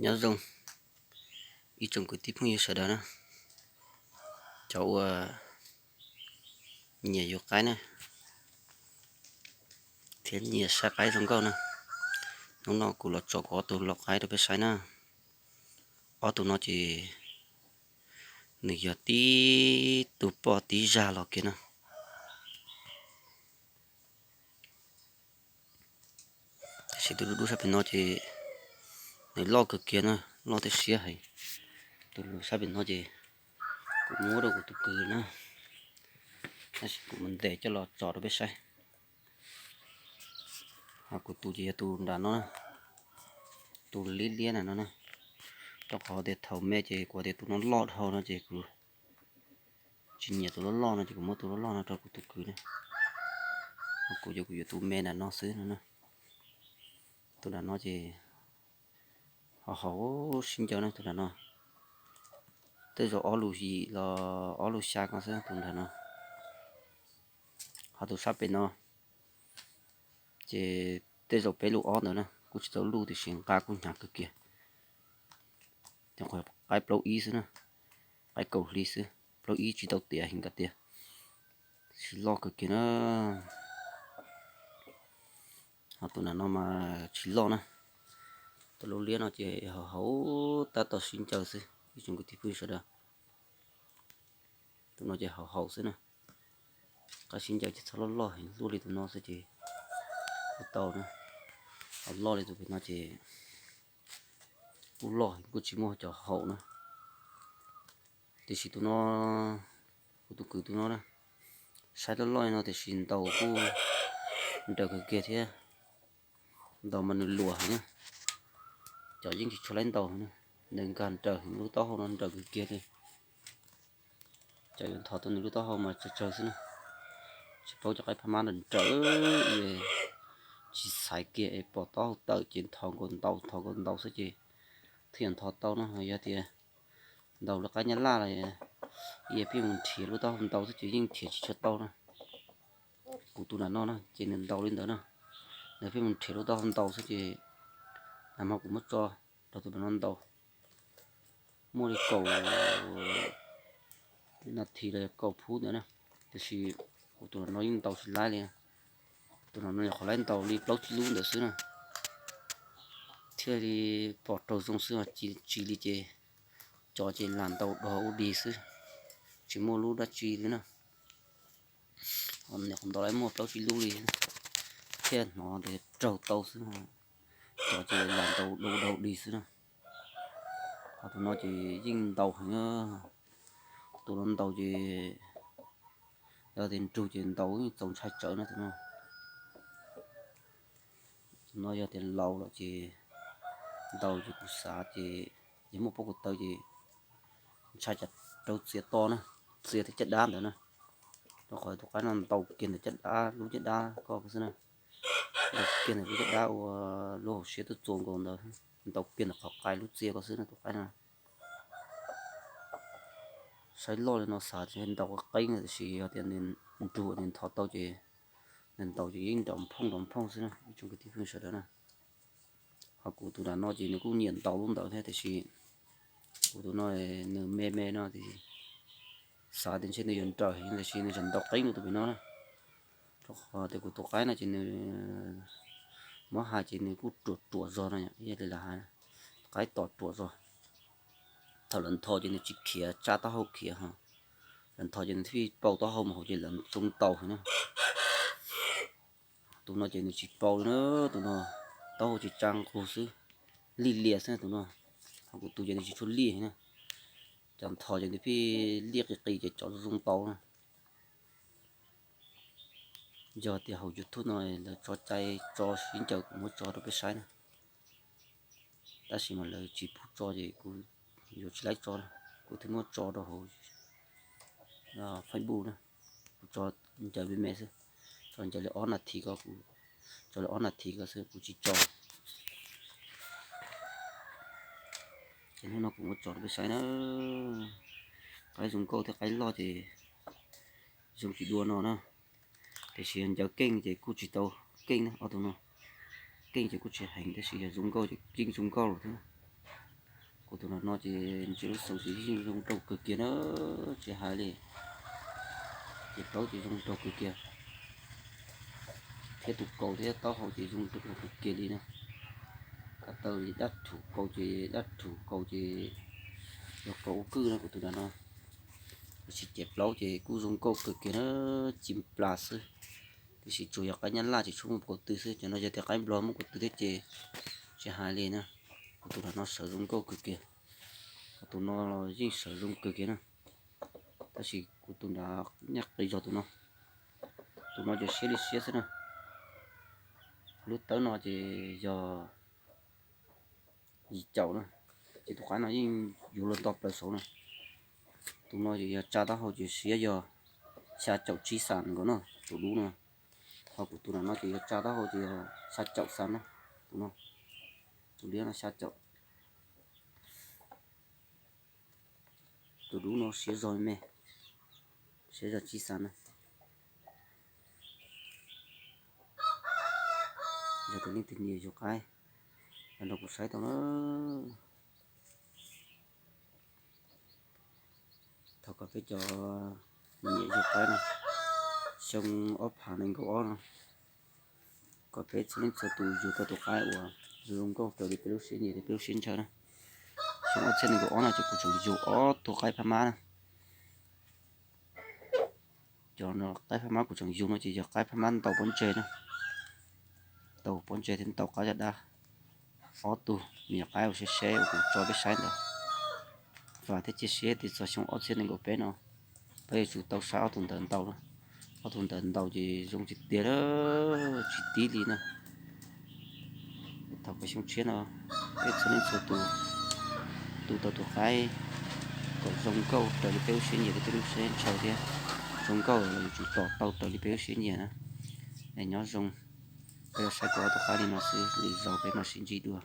Nyob zoo ib tsoom kwv tij phooj ywg sawv daws na, cov uas nyiam yuav qaib na, thiab nyiam saib qaib zoo nkauj na, hnub no kuv los tso kuv ob tug lau qaib rau peb saib na. Ob tug no ces nws yog tib tug poj tib zag los kiag na. Tab sis tus dub dub sab pem no ces nws loj kawg kiag na, loj thiab siab heev. Tus sab pem no ces kuv muab rau kuv tus kwv na, tab sis kuv mus ntes coj los tso rau peb saib. Ho kuv tus ces yog tus nram no, tus liab liab nram no na. Rau qhov tias thaum me ces kuv tias tus no loj dhau no ces kuv tsis nyiam tus loj loj no ces kuv muab tus loj loj no rau kuv tus kwv na. Ho kuv ces kuv yuav tus me nram no xwb no na. Tus nram no ces ho haum sib ncaws na tus nram no. Tej zaum ob lus yim los ob lus xya ko xwb tus nram no. Ho tus sab pem no ces tej zaum peb lus ob ntawd na, kuj tsis tau luj tiam sis nqa kuj hnyav kawg kiag. Ces qaib plaub ib xwb na, qaib kaum hli xwb, plaub ib tsis tau tiav heev nkaus tiag, tsis loj kawg kiag na. Ho tus nram no mas tsis loj na. Tus lub liab no ces haum haum tab tom sib ncaws xwb ib tsoom kwv tij phooj ywg sawv daws. Tus no ces haum haum xwb na. Qaib sib ncaws ces txhob loj loj heev, luaj li tus no xwb ces kuj tau na. Ho loj li tus pem no ces kuj loj heev, kuj tsis muaj cov haum na. Tiam sis tus no, kuv tus kwv tus no na, saib loj loj li no tiam sis ntaus kuj nrawm kawg kiag thiab. Ntaus mas nws luas heev na. Cov yeej tsis tshua laib ntaus heev na, nws nkag nrawm heev, lub taub hau no nrawm kawg kiag li. Cov yuav nthos tau nws lub taub hau mas tsawg tsawg xwb na. Tsis paub cov qaib phab mab nrawm nrawm, tsis xaiv kiag es pom taub hau tawm ces nthos nkaus ntaus, nthos nkaus ntaus xwb ces thiaj nthos tau na. Yog tias ntaus lub qaib nyab laj los yog pheej mus nrhiav lub taub hau ntaus xwb ces yeej nrhiav tsis tshua tau na. Kuv tus nram no na ces nws ntaus li ntawd na, nws pheej mus nrhiav lub taub hau ntaus xwb ces nag hmo kuv muab tso rau tus nram no ntaus, muaj li kaum nas this los yog kaum phút ntawd na, tiam sis kuv tus nram no yeej ntaus tsis laib li. Tus nram no nyuam qhuav laib ntaus li plaub tsib lub ntawd xwb na, thiaj li pom raug zoo xwb, tsis li ces cov ces lam ntaus dog ua dig xwb, tsis muaj lub dab tsi li na. Nyuam qhuav ntaus laib muaj plaub tsib lub li thiaj hnov tias raug tau xwb, cov ces lam ntaus dog ua dig xwb na. Ho tus no ces yeej ntaus heev, tus no ntaus ces yog tias nrug ces ntaus yeej txaus ntshai tsawv na tus no. Tus no yog tias laus lawm ces ntaus ces kuv xav ces yog muaj pob kws taw ces ntshai tsam raug txias to na, txias thiab caj dab ntawd na. Rau qhov tus qaib no ntaus kiag ntawm caj dab, lub caj dab ko xwb na, ntaus kiag ntawm lub caj dab uas lub hauv siab tuaj txuas nkaus ntawd, ntaus kiag ntawm qhov qais lub txias ko xwb na tus qaib no. Saib loj li no xav ntaus qeeb tiam sis yog tias nws nrug nws nthos tau ces nws ntaus ces yeej nrov phooj nrov phooj xwb na ib tsoom kwv tij phooj ywg sawv daws na. Ho kuv tus nram no ces nws kuj nyiam ntaus lub ntawd thiab tiam sis kuv tus no nws me me no ces xav tias ntshe nws yuav nrawm heev tiam sis nws tseem ntaus qeeb dua tus pem no na. Rau qhov tias kuv tus qaib no ces nws muab hais ces nws kuj ruam ruam zog no, ib yam li lawv hais, qaib tom ruam zog. Thaum lawv nthos ces nws tsis khiav, tsa taub hau khiav ho, lawv nthos ces nws thiaj pau taub hau mus hauv ces lawv zoo ntaus heev na. Tus no ces nws tsis pau li na, tus no taub hau tsis tsa nqug xwb, lij lias xwb tus no. Ho kuv tus ces nws tsis tshua lij heev na, cov nthos ces nws pheej lij qis qis ces cov zoo ntaus na. Yog tias hauv YouTube no lawv tso cai tso sib ncaws kuv muab tso rau peb saib na, tab sis mas lawv tsis pub tso ces kuv yuav tsis laib tso, kuv thiaj muab tso rau hauv Facebook na. Kuv tso ncaws me me xwb, tso ncaws li ob nas this ko, kuv tso li ob nas this ko xwb kuv tsis tso. Ces hnub no kuv muab tso rau peb saib na, qaib zoo nkauj thiab qaib loj ces zoo tsis dua no na. Tiam sis yog ncaws keej ces kuj tsis tau keej na, ob tug no keej ces kuj tsis heev tab sis yog zoo nkauj ces yeej zoo nkauj lawm thiab. Kuv tus no ces ntsia lub xaus ces yeej zoo nraug kawg kiag na, tsis hais li. Ces plaub ces zoo nraug kawg kiag, thiab tus kaus thiab taub hau ces zoo nraug kawg kiag li na. Khav taw li dab rhuv kaus ces, dab rhuv kaus ces yog kaus ua kwj na kuv tus nram no. Tab sis ces plaub ces kuj zoo nkauj kawg kiag na, ci nplas xwb. Tiam sis tsuas yog qaib nyab laj ces tsis muaj kaus tw xwb, cov no yog tias qaib nplog muaj kaus tw thiab ces tsis hais li na. Kuv tus nram no sawv zoo nkauj kawg kiag, ho tus no los yeej sawv zoo kawg kiag na. Tab sis kuv tus nram nyaj qis zog tus no, tus no ces siab li siab xwb na. Lub tawb no ces yog yim caum na, ces tus qaib no yeej yuav luag nto plaws saud na. Tus no ces yog tsa taub hau ces siab yog xya caum tsib xas nkaus no, tus dub no. Ho kuv tus nram no ces yog tsa taub hau ces yog xya caum xas na, tus no, tus liab no xya caum. Tus dub no siab zog me, siab zog tsib xas na. Yog tus leej twg nyiam yug qaib, los nrog kuv saib tau na. Thov kom peb cov nyiam yug qaib no, xyoo ob phav nees nkaum ob no, kom peb txhua leej txhua tus yug tau tus qaib uas zoo nkauj raws li peb lub siab nyiam thiab peb lub siab ntshaw na. Xyoo ob txhiab nees nkaum ob no ces kuv tseem yug ob tug qaib phab mab na. Cov qaib phab mab kuv tseem yug no ces yog qaib phab mab ntaus pob ntseg na. Ntaus pob ntseg thiab ntaus qab zaj dab. Ob tug me nyuam qaib uas seb seb uas kuv tso peb saib ntawd. Vam thiab cia siab tias txog xyoo ob txhiab nees nkaum peb no, peb yuav tsum tau saib ob tug ntawd ntaus na. Ob tug ntawd ntaus ces zoo tsis tiag, tsis tib li na. Thaum kawg xyoo tshiab no, peb txhua leej txhua tus tu tau tus qaib kom zoo nkauj raws li peb lub siab nyiam thiab peb lub siab ntshaw thiab. Zoo nkauj los yuav tsum tos tau raws li peb lub siab nyiam na. Es nyob zoo, peb los saib kuv ob tug qaib li no xwb, lwm zaus peb mam sib ntsib dua.